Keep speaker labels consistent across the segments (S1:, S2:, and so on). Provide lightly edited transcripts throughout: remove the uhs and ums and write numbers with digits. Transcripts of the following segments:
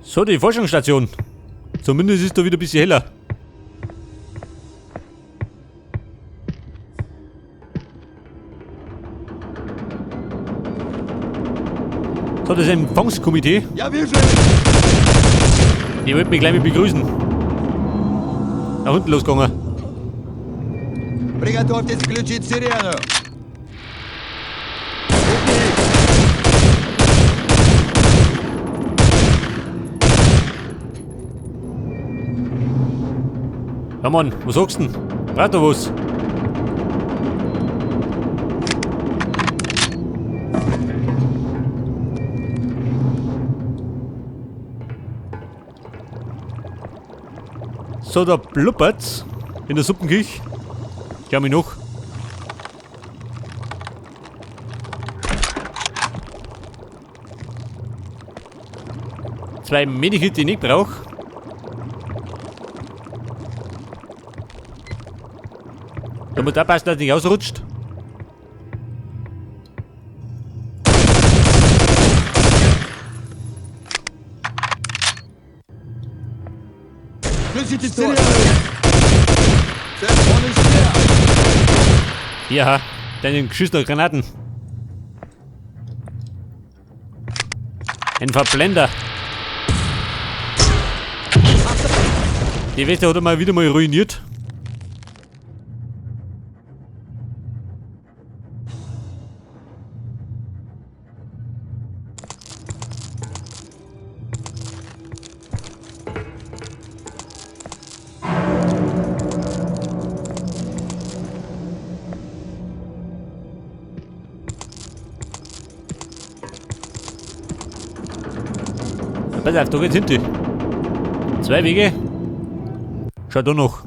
S1: So, die Forschungsstation. Zumindest ist da wieder ein bisschen heller. So, das Empfangskomitee.
S2: Я вижу!
S1: Die wollten mich gleich mit begrüßen. Nach unten losgegangen.
S2: Приготовьтесь включить сирену! Убей!
S1: Ja Mann, was sagst du denn? Braucht da was? So, da blubbert's in der Suppenküche. Schau mich noch. Zwei Medikit, die ich nicht brauche. Da muss aufpassen, dass nicht ausrutscht.
S2: Включите сирену! Цель, он исчез!
S1: Ja, deinen geschissenen Granaten. Ein Verblender. Die Weste hat er mal wieder mal ruiniert. Pass auf, da geht's hinten. Zwei Wege. Schau da noch.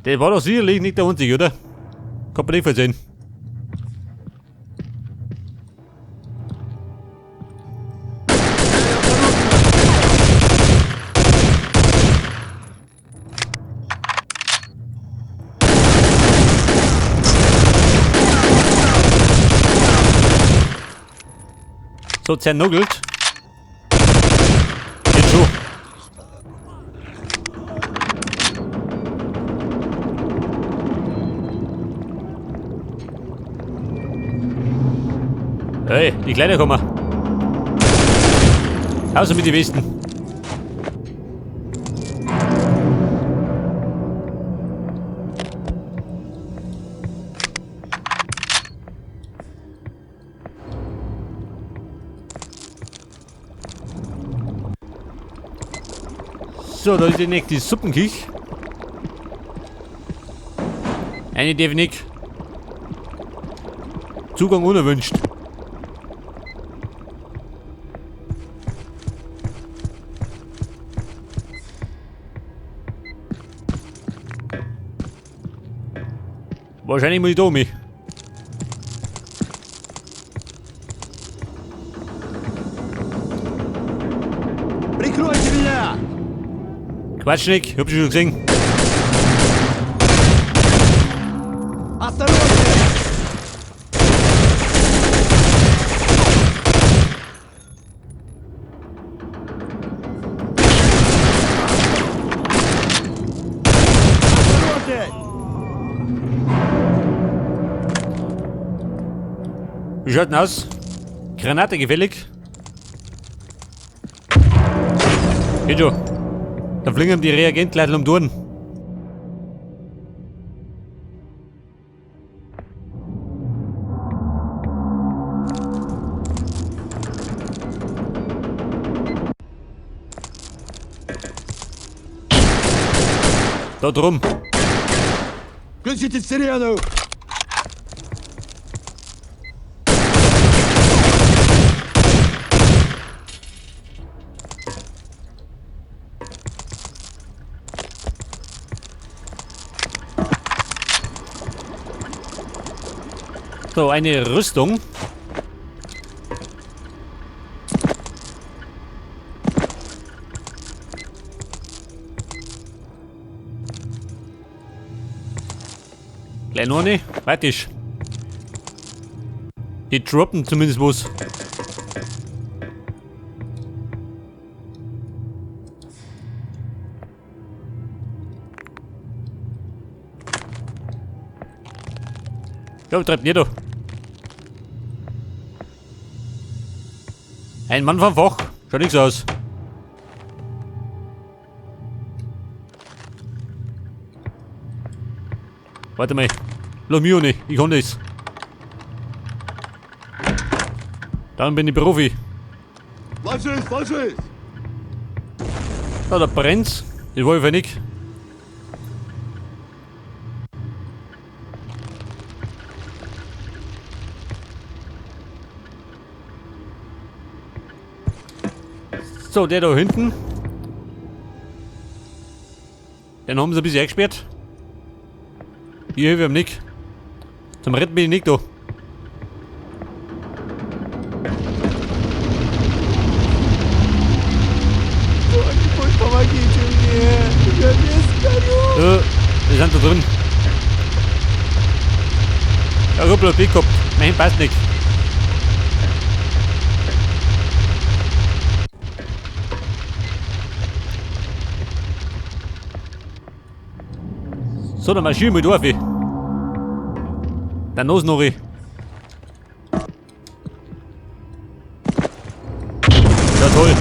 S1: Der war doch sicherlich nicht der einzige, oder? Kann man nicht versehen. So zernuggelt. Geht schon. Hey, die Kleider kommen. Außer mit den Westen. So, da ist die nächste Suppenküche. Eine darf ich nicht. Zugang unerwünscht. Wahrscheinlich muss ich da mich.
S2: Прикройте меня!
S1: Quatsch nicht, ich hab dich schon gesehen.
S2: Осторожнее! Осторожней!
S1: Wie schaut denn aus? Granate gefällig? Geht schon. Da fliegen die Reagentleitl um die Ohren. Da drum.
S2: Включите сирену!
S1: So, eine Rüstung. Gleich noch eine. Weiter. Die droppen zumindest was. Ja, treibt ihr da? Ein Mann vom Fach. Schaut nichts aus. Warte mal. Lass mich auch nicht. Ich kann das. Dann bin ich Profi.
S2: Ложись, ложись!
S1: Da, da brennt's. Ich wollte nicht. So, der da hinten. Den haben sie ein bisschen eingesperrt. Ich helfe ihm nicht. Zum Retten bin ich nicht da.
S2: Кто-нибудь помогите мне! Я весь горю!
S1: Ja, die sind da drin. Ja, ich hab Glück gehabt. Mein passt nicht. So, dann marschieren wir durch. Dann los noch. Ja, toll.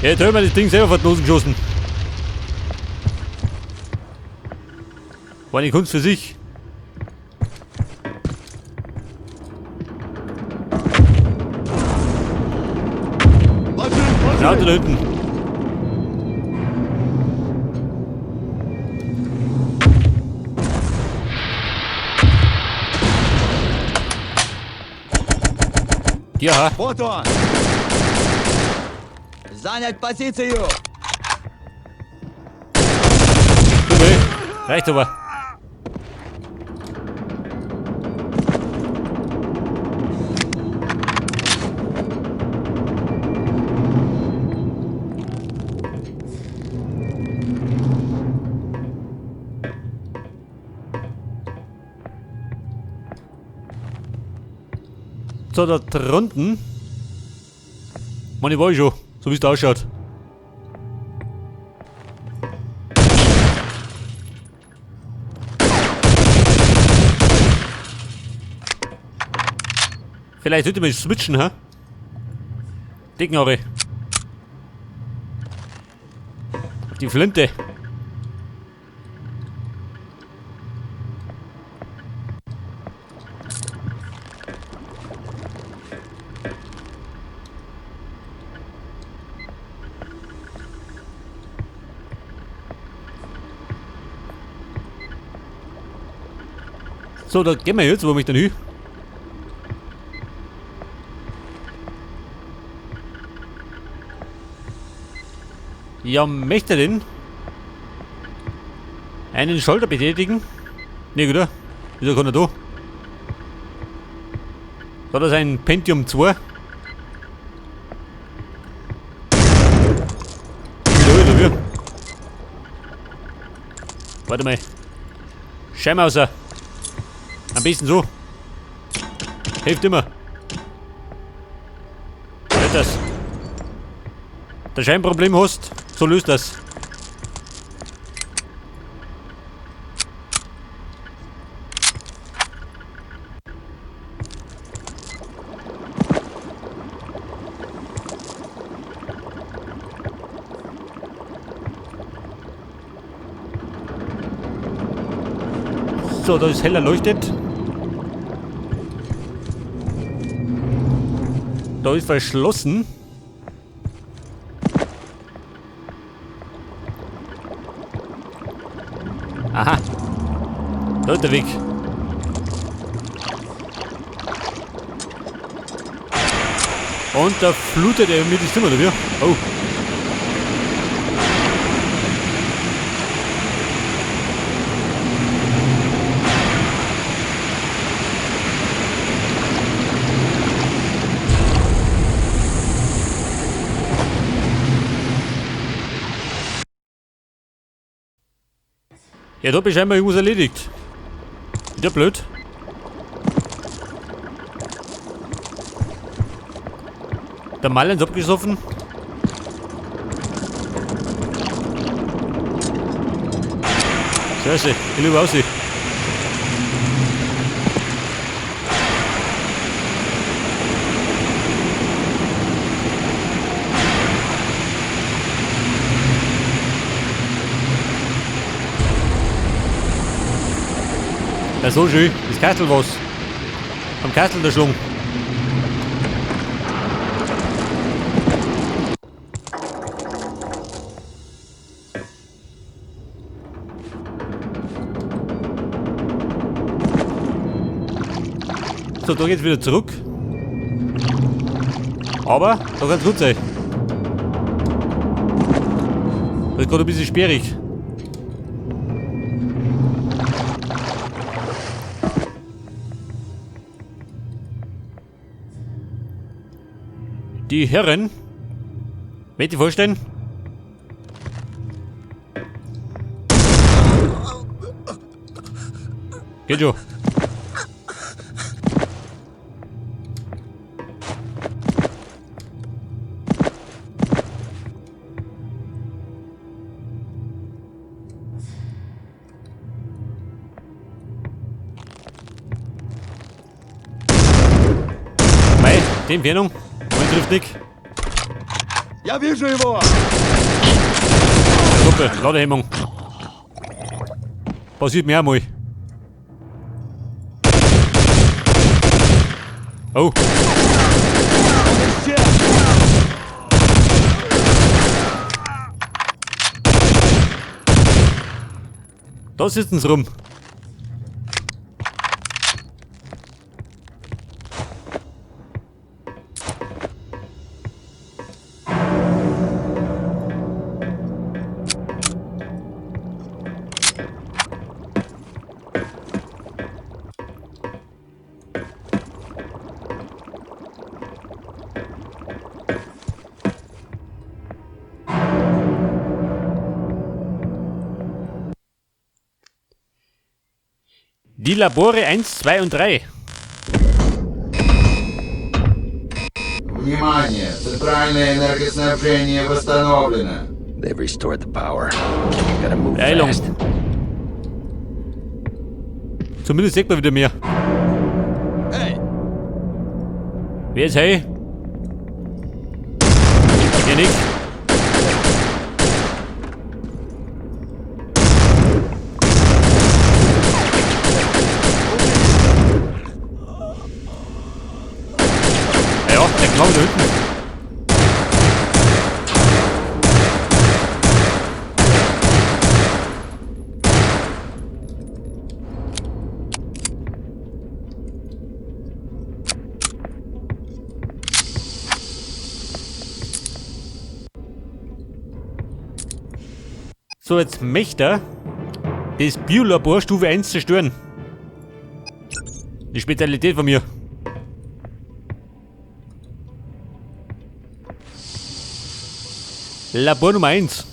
S1: Ja, jetzt hab ich mir das Ding selber vor die Nase geschossen. War eine Kunst für sich. Ein Auto da hinten. Ja.
S2: Вот он! Занять позицию!
S1: Okay. Reicht aber. So, da drunten. Mann, ich war schon, so wie es da ausschaut. Vielleicht sollte man switchen, hä? Dicknarre. Auf die Flinte. So, da gehen wir jetzt, wo mich denn hin? Ja, möchte denn einen Schalter betätigen? Nee, oder? Wieso kann er da? Hat er sein Pentium 2? Wieder, wieder. Warte mal. Scheimausser. Am besten so. Hilft immer. Hört das. Der Scheinproblem hast, so löst das. So, da ist heller leuchtet. Da ist verschlossen. Aha. Da ist der Weg. Und da flutet er mir die Zimmer, oder wie? Oh. Ja, da hab ich scheinbar irgendwas erledigt. Wieder blöd. Der Mallen ist abgesoffen. Scheiße, ich lieber aussehen. Ja, so schön. Das Kastel was. Am Kastel der Schlung. So, da geht's wieder zurück. Aber da kann's gut sein. Das ist gerade ein bisschen sperrig. Die Herren, möchte ich vorstellen? Geht schon. Mei, die Entfernung. Moment trifft Nick.
S2: Я вижу его!
S1: Gruppe, Ladehemmung. Passiert mir auch mal. Oh,
S2: Он исчез!
S1: Da sitzen sie rum. Die Labore 1, 2 und 3.
S3: Внимание! Центральное энергоснабжение восстановлено.
S4: They've restored the power. Gotta move
S1: Beeilung.
S4: Fast.
S1: Zumindest sieht man wieder mehr.
S2: Эй!
S1: Wer ist hey? Der Nick. Ja, der Knabe da hinten. So, jetzt möchte er das Biolabor Stufe 1 zerstören. Die Spezialität von mir. Labor Nummer 1.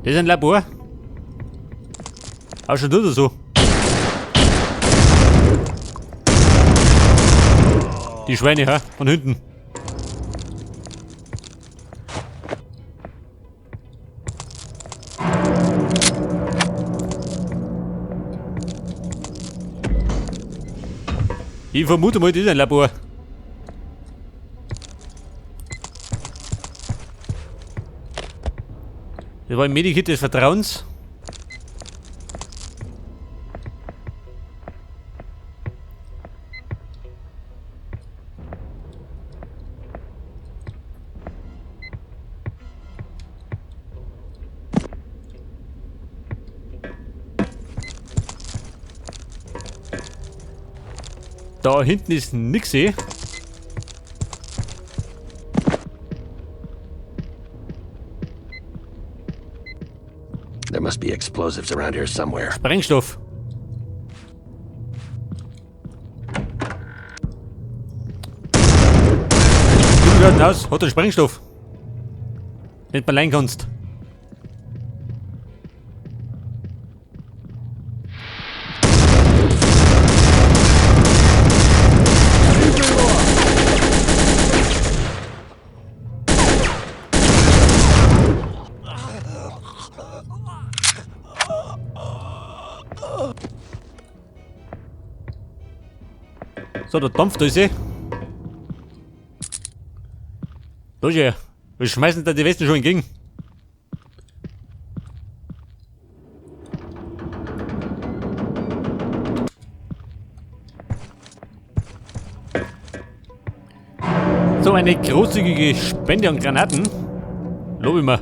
S1: Das ist ein Labor. Auch schon oder so. Die Schweine, ha? Von hinten. Ich vermute mal, das ist ein Labor. Das war ein Medikit des Vertrauens. Da hinten ist nix, eh.
S4: There must be explosives around here somewhere.
S1: Sprengstoff. Du aus, hat einen Sprengstoff. Den du allein kannst. So, der Dampf da ist eh. Da ist er. Wir schmeißen da die Westen schon entgegen. So, eine großzügige Spende an Granaten. Lob ich mir.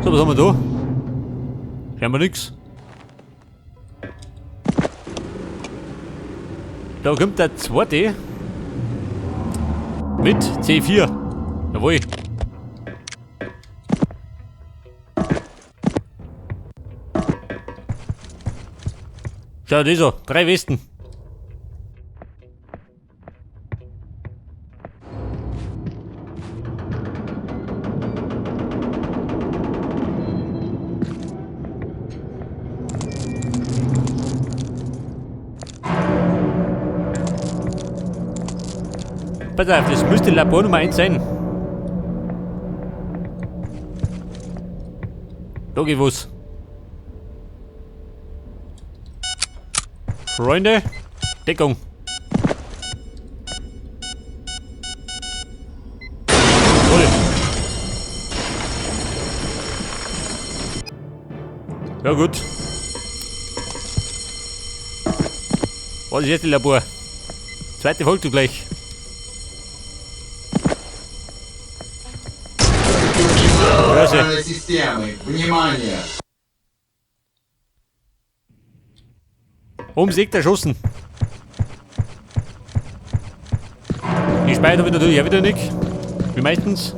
S1: So, was haben wir da? Scheinbar nix. Da kommt der zweite. Mit C4. Jawohl. Schau, das so. 3 Westen. Pass auf, das müsste Labor Nummer 1 sein. Da geht was. Freunde, Deckung. Toll. Ja gut. Was ist jetzt im Labor? Zweite Folge gleich.
S3: Охранной системы. Внимание!
S1: Ums Eck erschossen. Die Speicher habe ich natürlich auch wieder nicht. Wie meistens.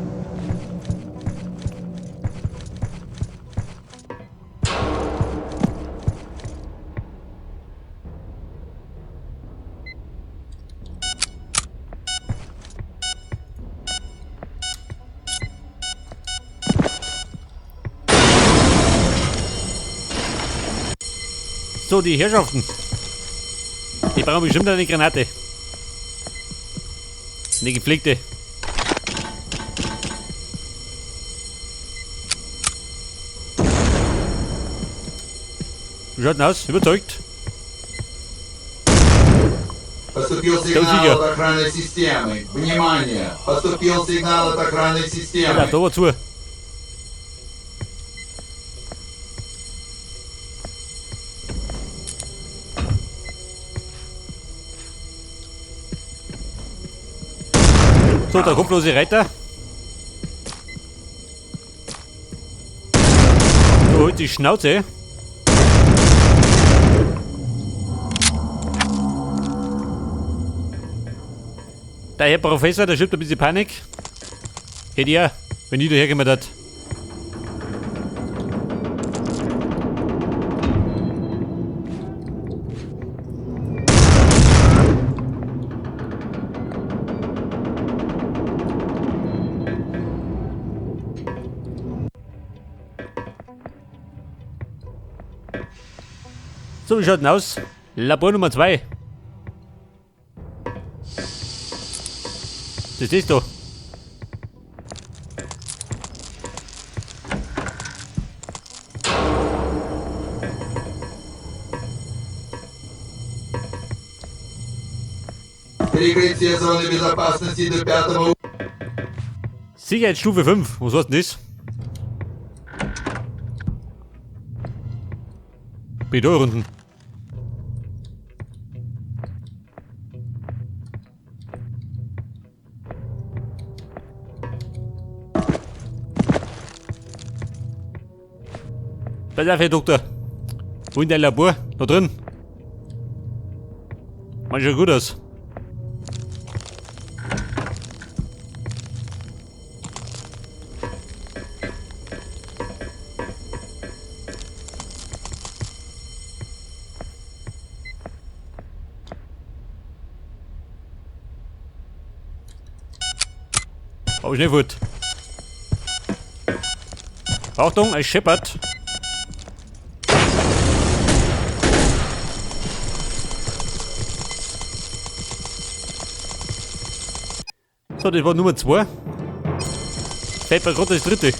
S1: So, die Herrschaften. Die brauchen bestimmt eine Granate. Eine gepflegte. Wie schaut denn aus? Überzeugt?
S3: Поступил сигнал от охранной системы. Внимание! Поступил сигнал от охранной системы.
S1: Ja, da war zu. So, der kopflose Reiter. Du holt die Schnauze. Der Herr Professor, der schiebt ein bisschen Panik. Hätte er, wenn ich dahergekommen hat. So, wie schaut denn aus? Labor Nummer 2. Das ist doch.
S3: Перекрыть все зоны безопасности до 5
S1: Sicherheitsstufe 5. Was heißt denn das? Bin ich da unten? Pass auf, Herr Doktor. Wo in dein Labor? Da drin. Man schaut gut aus. Aber schnell fort. Achtung, es scheppert. So, das war Nummer 2. Fällt mir gerade das dritte.